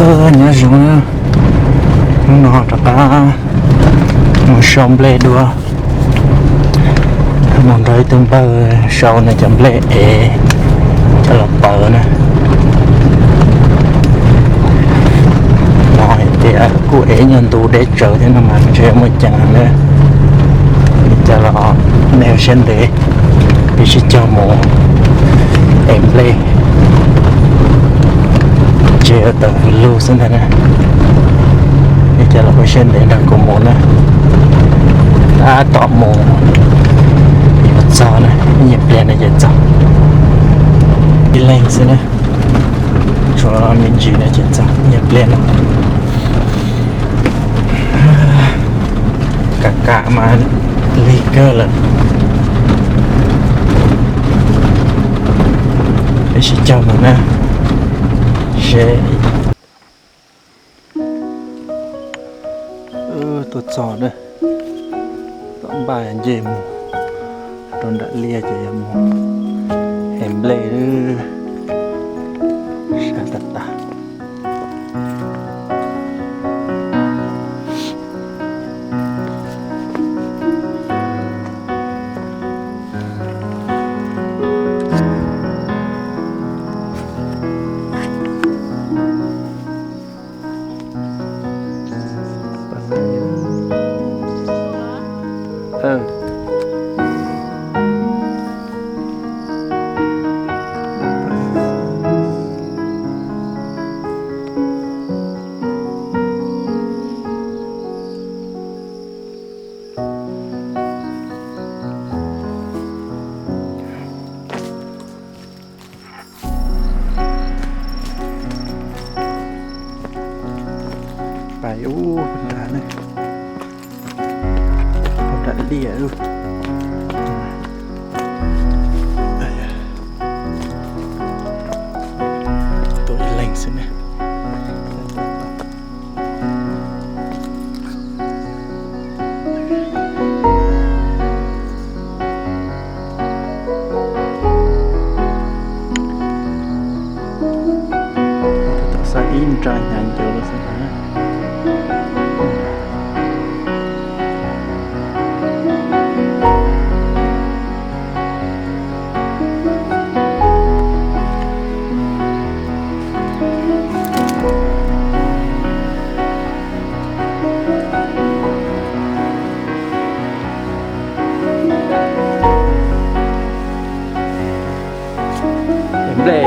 Nyob zoo na, hnub no rov qab mus sau nplej dua, mus nrog ib tug npawg sau nws cov nplej ev coj los pauv na. Hnov hais tias kuj ev nyuag ntu deb tsawv thiab no mas ntshe muaj ceem na. Li cas los nej ua siab ntev, peb sib cog mus ev nplej, ntshe yuav tawm hws lug xwb ntag na. Li cas los ua siab ntev nrog kuv mus na. Tab tom mus yuav txog na, ib nyuag pliag no ces txog. Ib leeg xwb na, tshuav me ntsis no ces txog, ib nyuag pliag no. Kam kam mas lig kawg lawm. Peb sib cog mus na, seb tuaj txog na, tom npaj nce mus rau nram liaj ces yog mus ev nplej, sab tag tag. Pais ub nrad ne, nram liaj. Tuaj ib leeg xwb ne. Tom xav ib nra hnyav ncaws los xav. Nplej,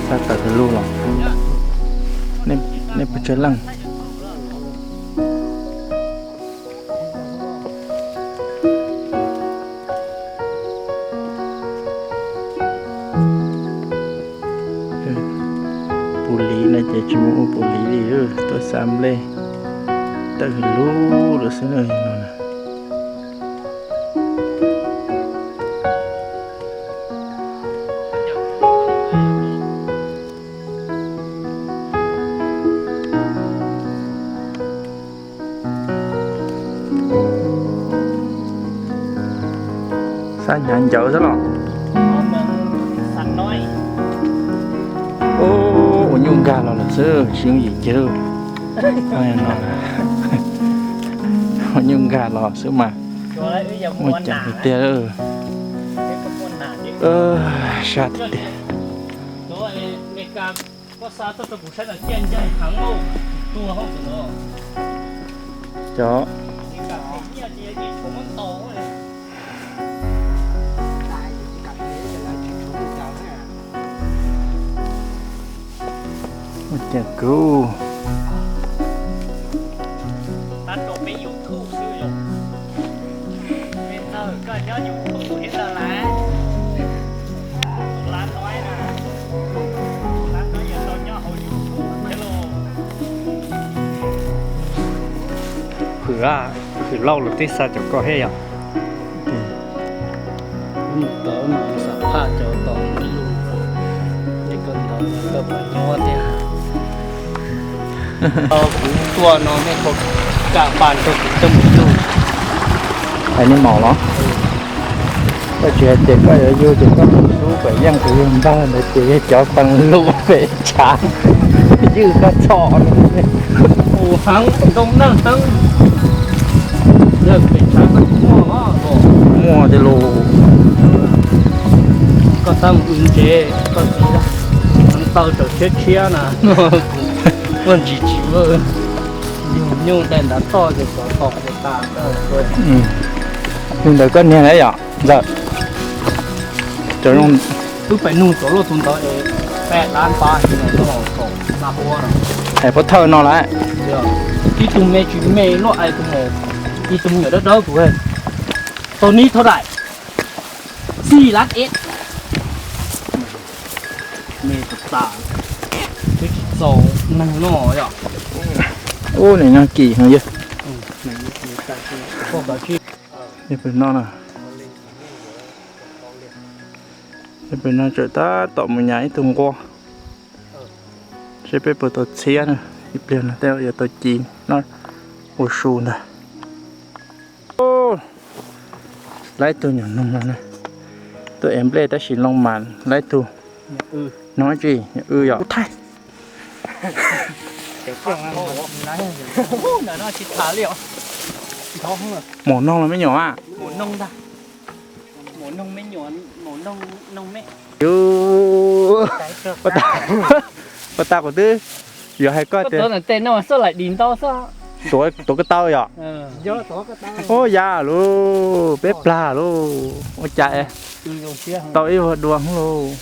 sab tawm hws lug los, nej puas tsawg leej? Pus liv no ces tsis mus ua pus liv li, tuaj xa nplej tawm hws lug lawm xwb no. Xa hnyav ncaws xwb los? Ua nyuj nkag los lawm xwb, tsis yooj yim kiag. Ua nyuj nkag los xwb mas muaj ceem tiag tiag. Sab tiag tiag. Cov Ua cas kuv Hwm, hwm lauj, lawv twb xa cov ko thiab yom. Mus tau no xam phaj cov tau ib lub, nej koj ntawd koj puas nyuaj tiag. Kuv tuaj no nej koj kam npaj rau kuv coj mus lug. Hais nej maum los? Koj tsis hais tias koj yuav yug ces koj mus hlub kom yeej tus yawg npawg ntawd ces yog cov pees lus pem tshav ywj koj txhom no. Mus heev, ntoo neeg heev. Yog pem tshav koj tsis muaj os. Muaj tiag lauj. Koj txhob mus ntsev koj txiv, heev taw tsaus tshiab tshiab na. Muaj ntsis tsis vwj, nyuj dai ntav toj ces xov tom ces tas. Li ntawd koj niag na yom Ntxawm. Wb pais nug cov luaj tus ntawd es peb dab npab no, hais pov thawj no lawm. Ib tug me tsis me luaj ais tus me, ib tug me nyuam dawb dawb kuv. Tau nib thov daim xij lab es me tas, twb tsis txaus neeg no yom. Ub, nim no kim heev yog. Pem no na, pem no tseem tab tom mus nyas ib tug nquab, seb peb puas tau txhiab na. Ib pliag no tej yuav tau ci no ua su ntag. Lawv ib tug nyuam noog no na, tuaj ev nplej tab sis loo mas lawv ib tug noog dab tsi, nyuam w yom. Thaij. Maum noog los me nyuam a. Yus, puas tas kuv twb yuav hais koj tias tuav koj tau yom. Ub, yam lub peb plag lub ua cas tau ib vuag dua lauj.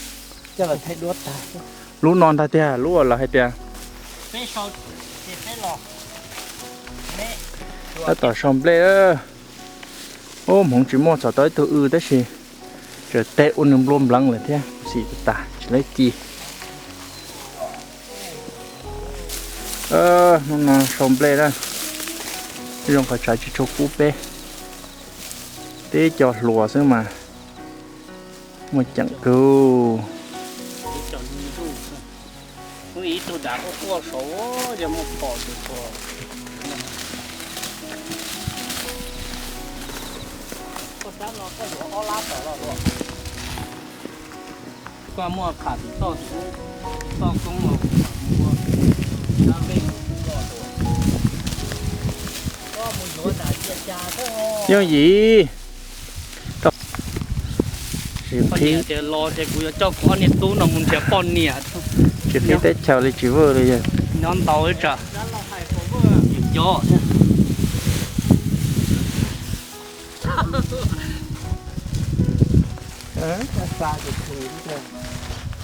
Lub no ntag tiag, lub uas lawv hais tias tab tom sau nplej. Ub, hmoov tsis muaj, txhom tau ib tug w tab sis tseem teg ua nws nplua npleev lawm thiab, xim tas tsis laib ci. Hnub no sau nplej na, zoo qhov tshav tsis tshua kub peb, tib co hluas xwb mas muaj ceem kawg. Ib tug dav quaj quaj saud, yog muaj phom tus txhua. Koj muaj qham tus toj, tus toj koob los mus ua dab vej mus ua los. Koj mus yuav nram cia cas xwb. Yooj yim. Tsis qhib tias los ces kuv yuav coj kuv ob niag tub no mus nrhiav poj niam. Tsis qhib teb chaws li tsis vwj li yog. Nyob ntau ib tsam yus nco thiab.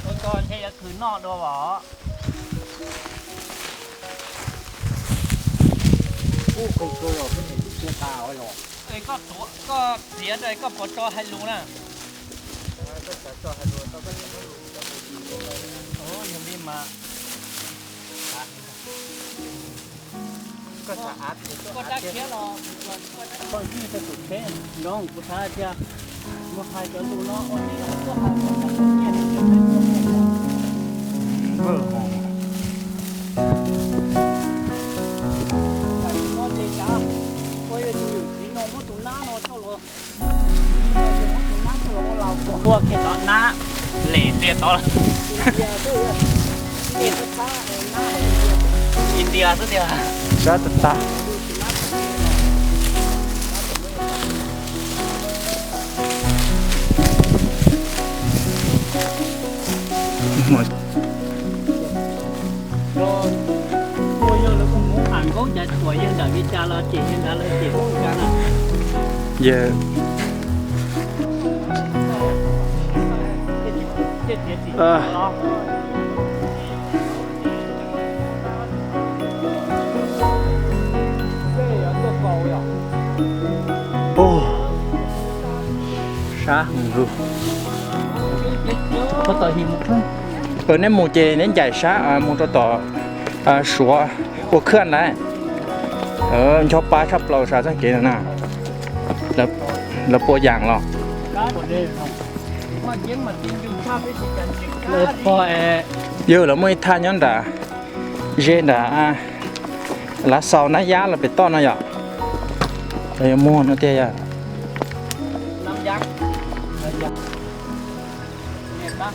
Ua ko ntshe yuav khwv noj dua os. Koj txiav koj puas tso hais lus na? Yog li mas, koj dab khiav los, koj zij rau tus tsheb nroo, kuv xav tias mus hais cov lus no ua tib tuaj hais nyiaj li cov peb tuaj. Ua yog tus yawm txiv no muab tus nab no coj los, muab tus nab coj los ua laus tuaj kiag tod nab lem tiag tod. India xwb tiag. Sab tag tag. Ua yog lawv kuj mus am nkaub cas tuam yawg ntawm li cas los cem yawg ntawd lawv cem ub cas na. Yawg Sab heev lug. Neb mus ces neb ncaim sab mus rau tom Suav ua khaj ntawd. Ncho pa tshaj plaws sab txoj kev no na. Lawv puas yaam los? Yog lawv muaj ib thaj nyob nram ze nram Lav Xaus Nab Yab los pem toj no yom. Lawv yuav muag no tiag yog. Muaj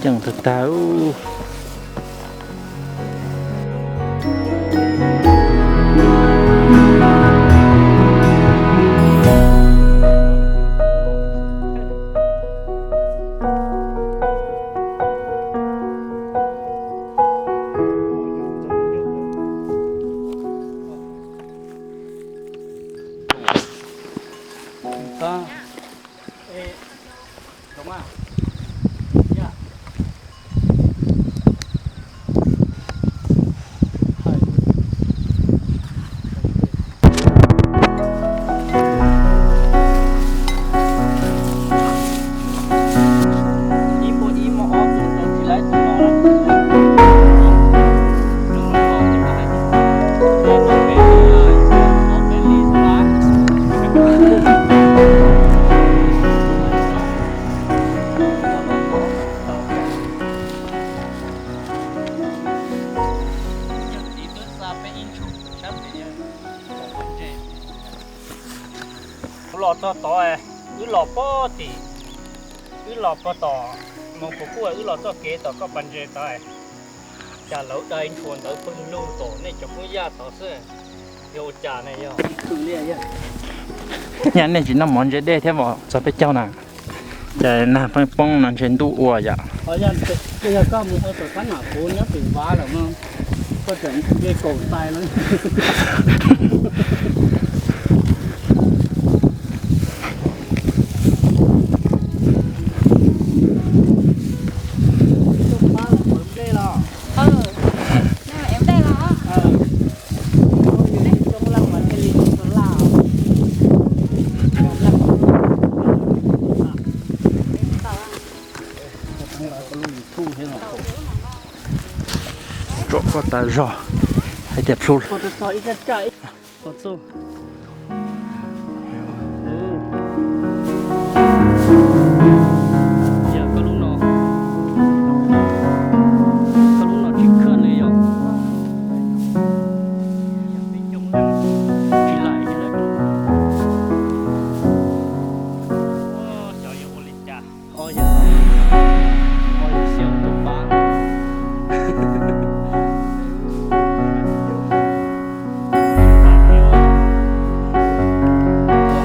ceem tag tag. Kuv los txog tod, wb los pob tim, wb los pob tom, moos puas kuj wb los txoj kev tom koj pas ntses tod, cas lawv dai ntshua ntawd pawg lug tom nej cov Hmoob Yaj tod xwb, yog ua cas na yog? Nyaj nej tsis noj mov ntse dej thiab mas txog peb caug na, ces nag pheej poob no ntshe ntuj ua yom. Tsom koj tas zog hais tias plhu.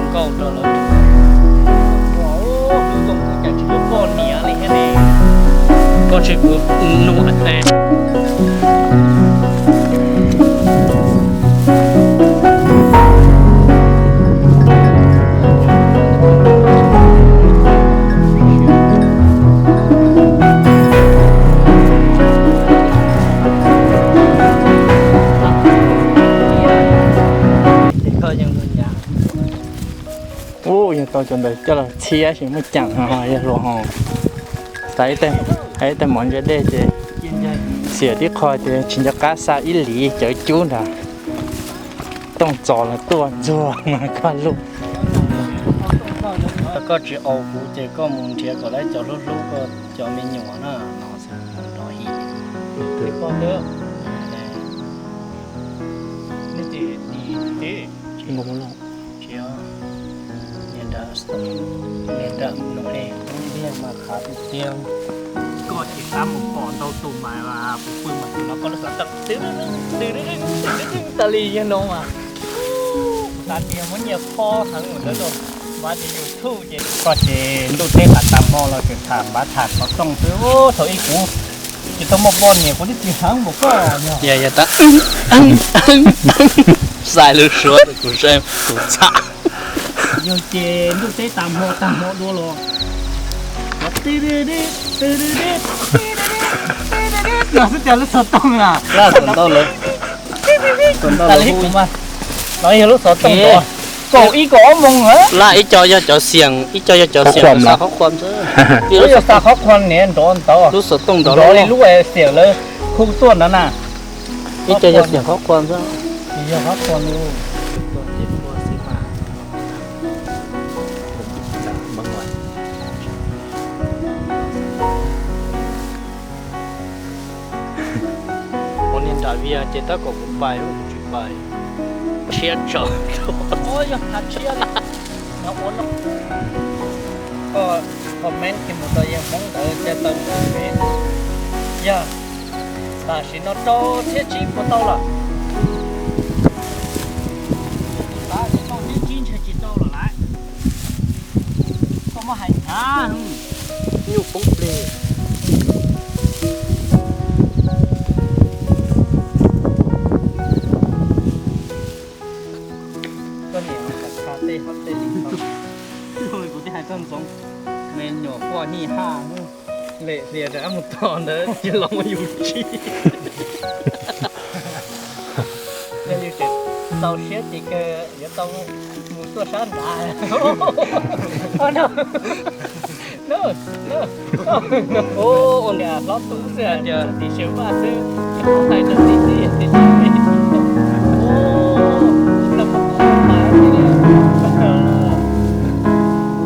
Nkauj rau lawv. Ua, kuv zoo kuv cas tsis muaj poj niam li thiab ne. Koj tsis kuv nua tes. Ub, yog tau cov ntawd coj los txhiab tsis muaj ceem ho yog luag ho. Xav ib teg mov ntse dej ces xiam tib qho ces tsis nco qab xa ib lis cawv cub nrad. Tooj txos los tuaj ntxuag mas koj lub. Koj tsis aus kuv ces koj mus nrhiav kom lawv cov hlub hlub koj cov me nyuam na no xwb rov him. Niag nram, niag nram no es toob liaj mas qhav tiag tiag. Koj ces qab mus pom ntau tus mas pw pw mas tus no koj lub xov tooj tas li yog no mas. Xav tias muab nyiaj phob heev mus ntawd rau npav ces YouTube ces koj ces ntuj teb tas tas hmo los tseem tham npav tham xov tooj xwb. Thaum ib kuv tsis tau muaj poj niam kuv twb tsis heev npaum koj. Yog yog tab, xais lub suab kuv saib kuv txham. Yog ces ntuj teb tas hmo tas hmo dua los, los xwb cas lub xov tooj na. Laj xov tooj lawm. Xov tooj lawm. Los yog lub xov tooj nrov kaum ib kaum ob moos. Laj ib co yog cov xiam, ib co yog cov xiam xa qhov khuam xwb. Lub yog xa qhov khuam niam nrov ntawd. Lub xov tooj nrov li lub xiam lawv hu tuaj ntawd na. Ib co yog xiam qhov khuam xwb. Yog qhov khuam li. Ua niag nram vias ces tab kom kuv pais, kuv tsis pais. Tshiab tso. Yog hav tshiab no ua no. Koj comment kiag mus rau yawg Hmoob ntawd cas tau mus pem. Yog tam sim no rau thiab tsib puas tau lawm? Rau thiab tsib ntshe tsis tau lawm lauj. Koj muab hais hnyav, nyuj poob plig. Koj niam, kuv thiaj hais koj ntxoov, me nyuam quaj hij haj, lem hlias rov qab mus tos ntawd cia los muab yus tsib. Yog yus tseem txaus siab ces kawg yuav tau mus tuaj sab nrad. Ua niam hlob tub xwb, tias tim sawv vaj xwb, hais rau tim tij tias tim tij.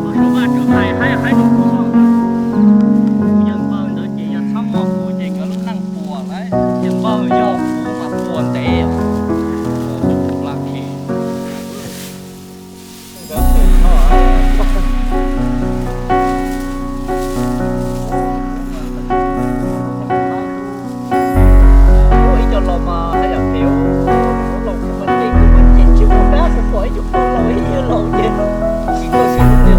Tus sawv vaj tseem hais haib haib rau kuv, kuv yawg npawg ntawd ces yog txhob muaj kuv ces nkawd lub neej puas lawm, yawg npawg yog kuv mas puas ntev. Ib co los mas haj yam phem, los mas tej kuj muaj cem tsis muaj kab xwb, pom ib co pog laus ib yawg laus ces tsis tau sib hlub li.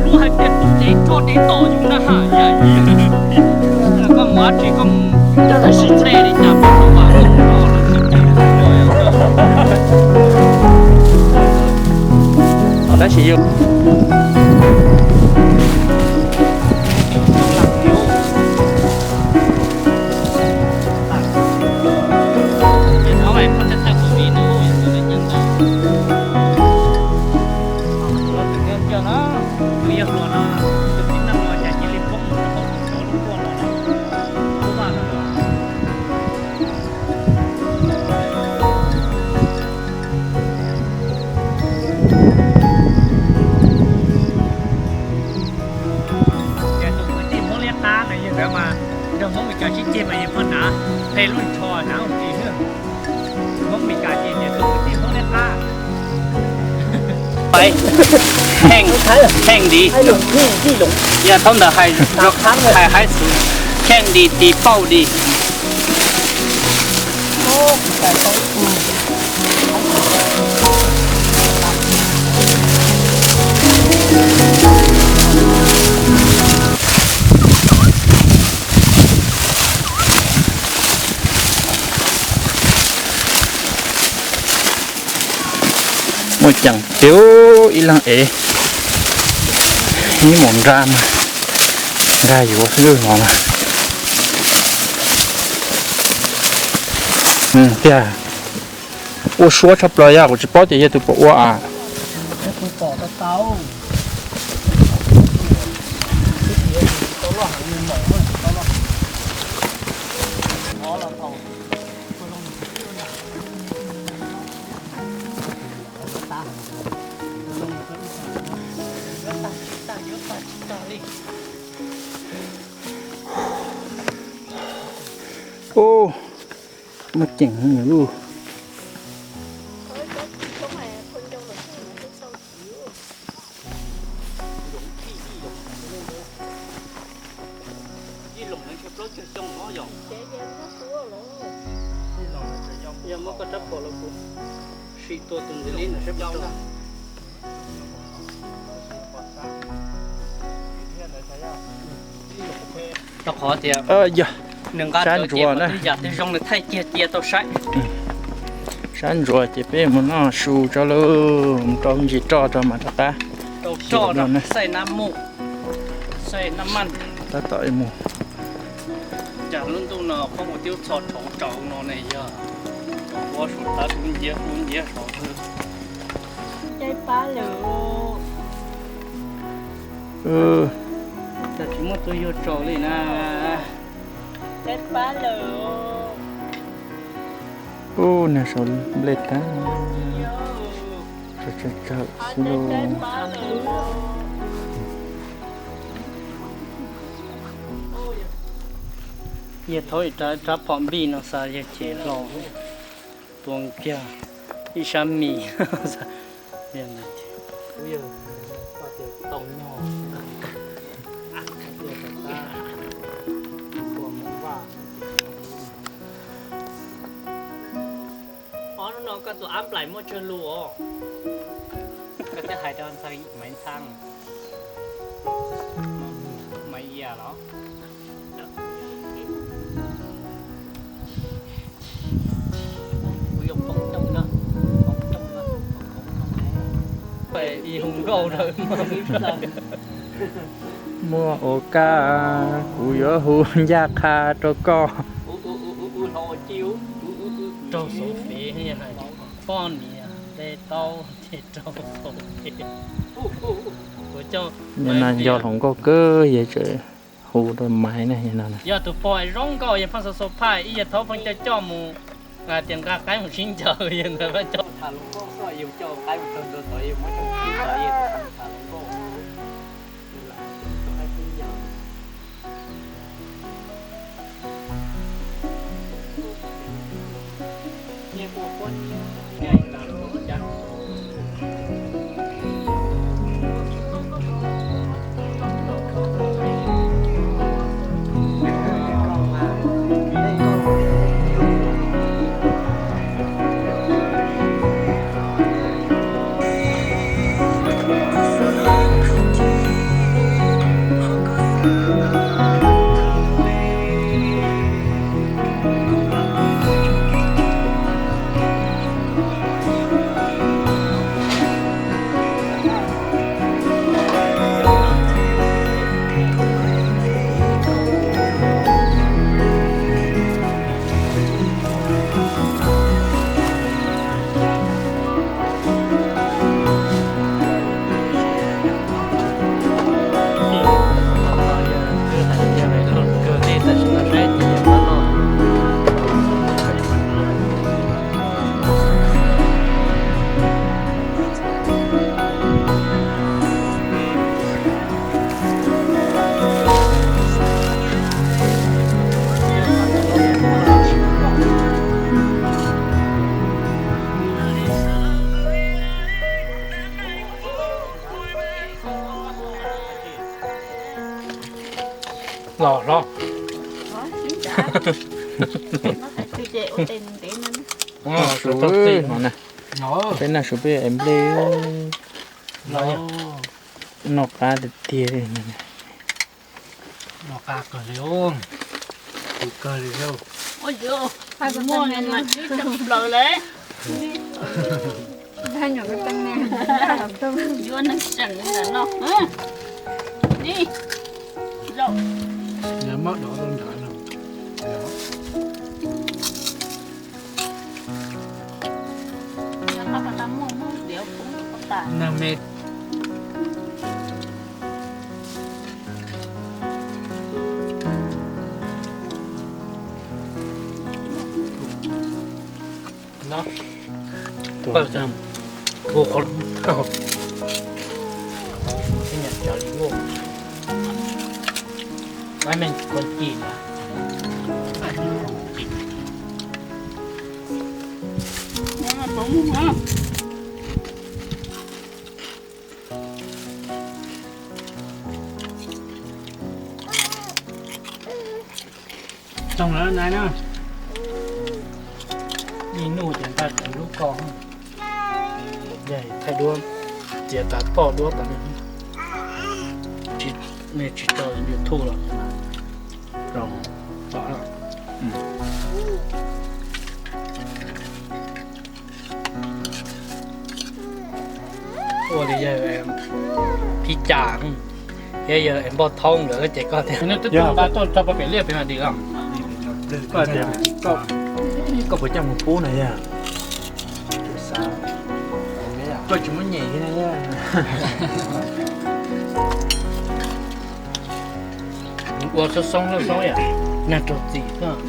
Lub hais tias tus dev rho dev tom yus na ha, yam yus koj mus dab tsi koj mus coj tab sis hle li cas pom lub vas loj lawm sib ceg. Tab sis yus Ces tus kwv tij Hmoob liab qab no yog ntawd mas, nrog Hmoob Mes Kas sib ceg mas yog pog hnav, hle lub ntsho hnav ua ntsis xwb. Hmoob Mes Kas ces tias tus kwv tij Hmoob liab qab. Pais, kheej, kheej di. Yog thaum ntawd hais, hais haib xwb, kheej di tis pauj di. Muaj ceem tiag, ib leeg ev ib mus nrag mas nrag yuav xwb no na. Tiag, ua suab tshaj plaws yog kuv tsis paub tias yog tus pom ua a. Ub, muaj ceem lub. Yog muab koj rab phom los kuv sim tua tus ntxim li ntawd saib puas tau. Rau qhov tias nws nqa sab ntsuav na, yam twg zoo nws thaij kiag cia tau saib. Sab ntsuav ces peb mus noj su tso lauj, mus rau ntsis roj rau mas rov qab. Rau roj, xaij nab muj, xaij nab maj. Tab tom mus. Cas lub ntuj no poob ua tib lub txho rhauv rau no ne yog. Rau ua saum tav su nciab su nciab saud xwb. Cas tsis muaj tus yuag tsaus li na. Ub, nag saum nplej tag, tsawg tsawg xwb lauj. Yog thaum rab phom npij no xav yog cem hlo tua kiag. Ib sab mis. Ob hnub no koj tus ab nplaim muaj tsawg lus os? Koj twb hais rau ntxhais Maiv Ntxhab, Maiv Yam los? Hu nkauj na. Muaj ua kaj, kuv yuav hu ncaj qha rau koj. Raug xauv fev, poj niam tej tau ces raug xauv fev. Nim no nco hluas nkauj kawg, yog tseem hu rau Maiv na no. Yog tus pog zoo nkauj yog pheej xauv xauv phaj, ib yawg thaub pheej coj coj mus, tias nqa qaib mus sib ncaws, yawg ntawd coj. Los hlob. Peb noj su peb es nplej. Noj qab tiag tiag li. Noj qab kawg li, kawg li. Muaj mas twb tseem plaws lawm. Yuav neeg seem li ntawm no. Ni, zaum. Muab dov rau nrad no. Neeg me. No, tus qhov, tus qhov, tus nyuam tsov li muaj, qab me koj ci na. Tsoog lawm nai na. Ib hnub ces nqa tau lub ko. Thaij duab, txiav tas toj duab tas li. Tsis tso YouTube los rau tom. Ua li yawg Phib Cas thiab yawg Npauj Thoob nkawd ces koj tias nqa tuaj tso pem liaj pem mas dim los. Koj tias koj puas coj mus pub na yog? Koj tsis muab nyem thiab na. Ua xoob xoob xoob xoob yom, nag raug txim xwb.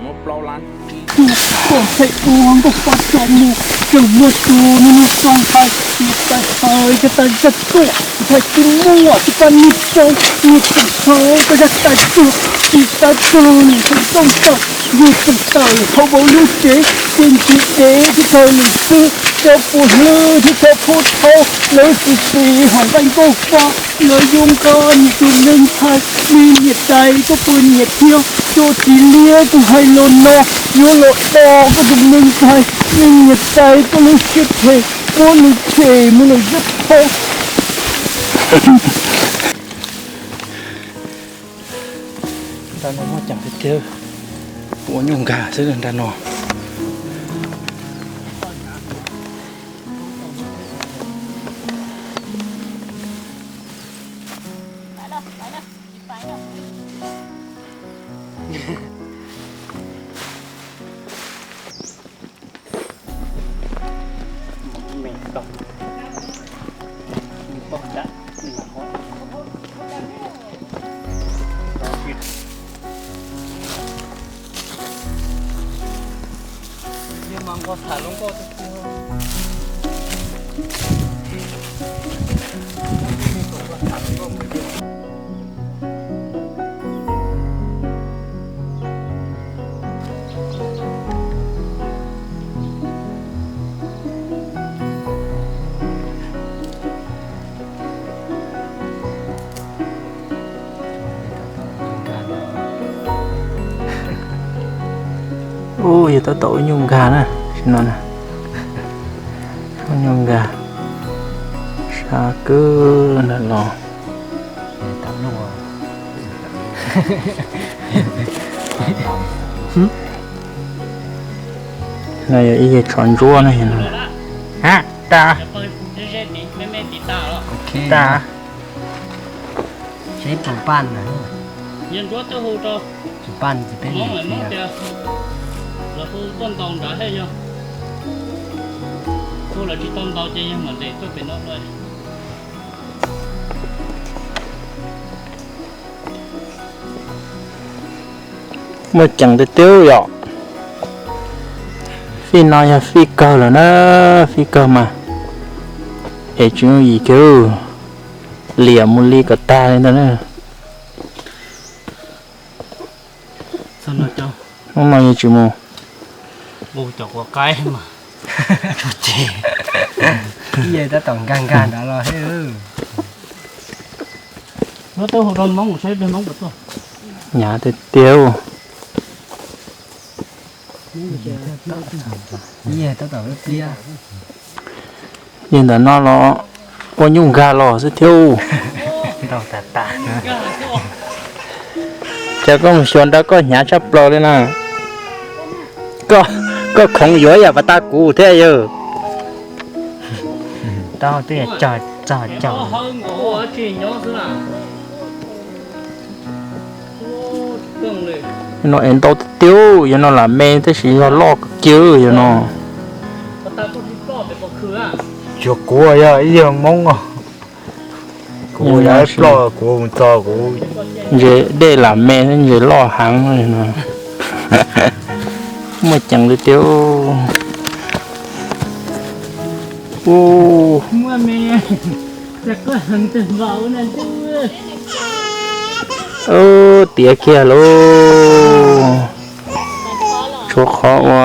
Muaj plaub lab tsib. Thaij ua nkauj Fab tso mus, tseem muaj tus niag neeg zoo hais, niam tais hais cov tas zaj tuaj, thaij tsis muaj tus poj niam zoo, niam tais hais cov zaj tas tuaj, tsis tas tuaj niam tais zoo tawm, yus tseem tawm lawm thaum vauv lub tsev, ces ntsis dev thiab thaum lwm xwb, cov puas hlwb thiab cov phuj thau, lawv xwm xim hais nqaij nkauj Fab, lawv yuav nqa niam tus neeg ntxhais, me niam tais koj puas nyiam thiab, cov txiv liab kuv hais los no, yuav los do koj tus neeg ntxhais, me niam tais koj lub siab phem, muab nws tshem mus lawm zaj thaum. Nram no muaj ceem tiag tiag, ua nyuj nkag xwb nram no. Ub, yog tab tom ua nyuj nkag na, sim no na. Ua nyuj nkag, sab kawg nrad los. No yog ib yam tsho ntsuab na, yog no. Ha, tas. Tas. Ntsuab twb hu rau Hmoob lawm, Hmoob tias lawv hu tuaj ntaus nrad thiab yog hu lawv tsis tau ntaus ces yog mam nres tuaj pem no dua. Muaj ceem tiag tiag yom. Fij no yog fij kawg lawm na, fij kawg mas es tsis yooj yim kiag, liam mus li kom tag li ntawd na. Hnub no yeej tsis mus. Tab tom nkag nkag ntawd los. Hnyav tiag tiag. Yog ntawm no los ua nyuj nkag los xwb thiab. Cas koj mus xyuas nrad koj hnyav tshaj plaws li na. Koj khoov yuav yam pas tas kuv thiab yawg. No es ntau tiag tiag, yog no lam me tab sis yog loj kawg kiag yog no. Tsuas kuv yog ib yawg Hmoob os. Kuv yog ib ploj kuv txog kuv ntses dej lam me ntses loj heev no. Muaj ceem li tiag. Tiav kiag lauj. Tshuav qhov ua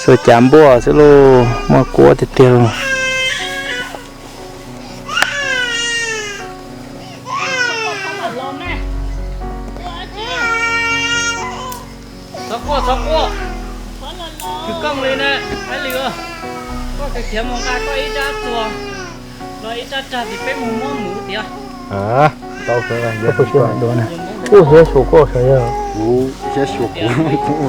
xuas cav npuaj xwb lauj, muaj kuab tiag tiag lauj. Txhob quaj, txhob quaj. Tsis kooj li na, Aib Lwm. Koj khiav mus nqa koj ib rab txuas, no ib rab rag tim peb mus muab muv tiag. Tau sawv daws, kuv siab xyuas koj sawv yog. Kuv siab xyuas kuv.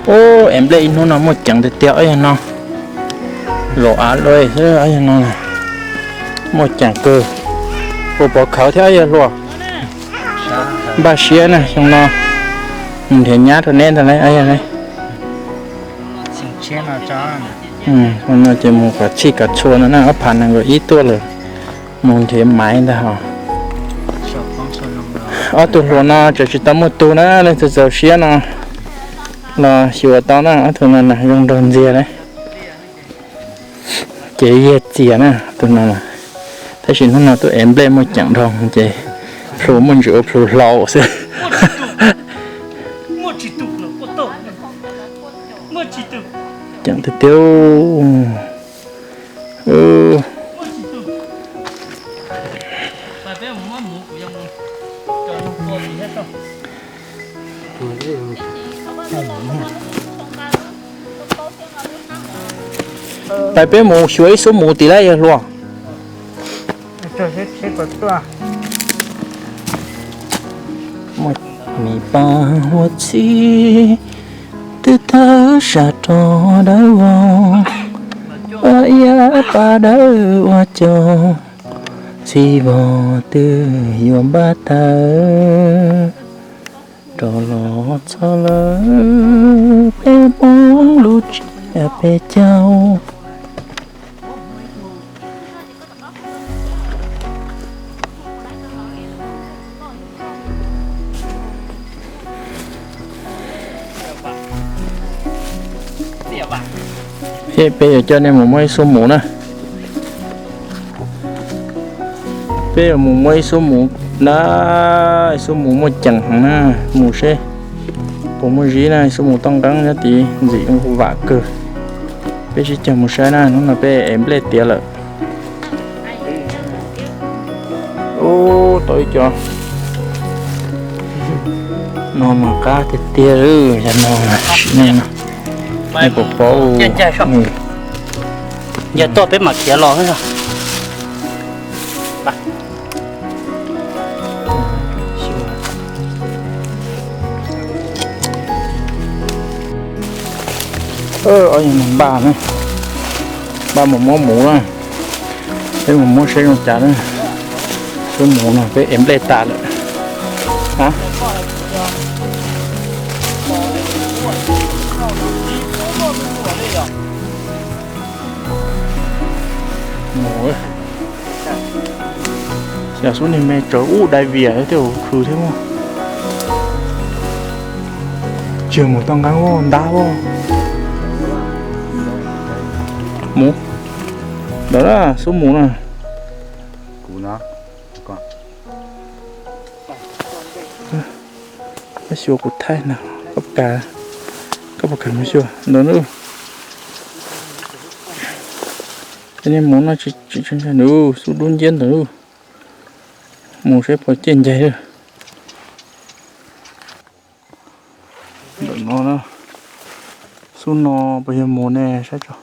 Ub, es nplej ib hnub no muaj ceem tiag tiag, ob yog no. Los av lawm xwb, ob yog no. Muaj ceem kawg. Ua pov khawv thiab, ob yog hluas. Npaj siab na, xyoo no mus nrhiav nyab rau neb ntag lauj, ob yog ne. Xyoo no ces mus kom txhij kom txhua no na, ob phav nees nkaum ib tuaj lawm. Mus nrhiav maiv ntag hos. Ob tug hluas no tseem tsis tau muaj tug na, leej twg txaus siab no los xyuas tau na, ob tug no na zoo nraug ntxiag na. Ces yog txias na tus no na, tab sis hnub no tuaj ev nplej muaj ceem dhau ces plhu muaj ntsis ua plhu hlau xwb. Ceem tiag tiag. Pais peb mus xyuas ib xub mus tim lawm yawg hluas. Mi pas ua txhib twb tawg sab rov dawb vog, ua iab pas dawb ua cog, txhib vog twb yuav npaj tawg, rov los txog lawm peb Hmoob lub tsiab peb caug. Thiab peb yuav coj nej mus muab ib xub mus na. Peb yuav mus muab ib xub mus na, ib xub mus muaj ceem heev na, mus seb puas muaj zib na, ib xub mus toj nqeeb nyob tid ntxim vam kawg. Peb sib cog mus saib na, hnub no peb ev nplej tiav lawm. Ub, tau ib co no mas qab tiag tiag, yog no sim neej no, nej puas paub. Yog toj peb mam khiav los. Ob, npaj na, npaj mus muab mus na, peb mus muab saib zoo cas na. Xub mus no peb ev nplej tas lawm. Yog xub niag me tsawv ub dai vias thiab khwv thiab mas. Tsis mus toj nqeeb ua ntab ua. Mus ntawm na, xub mus na. Koj xyuas kuv thaij na, koj puas kam, koj puas kam mus xyuas ntawm na. Cov niag mus no tsis tshua ntshai nws, xub dub nciab ntawd. Mus saib puas ciaj ncaig. Ntawm no, xub no puas yog mus ne saib tso.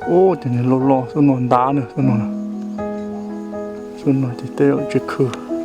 Ub, cov niag loj loj xub no ntab na, xub no, xub no ces tej zaum tsis khwv.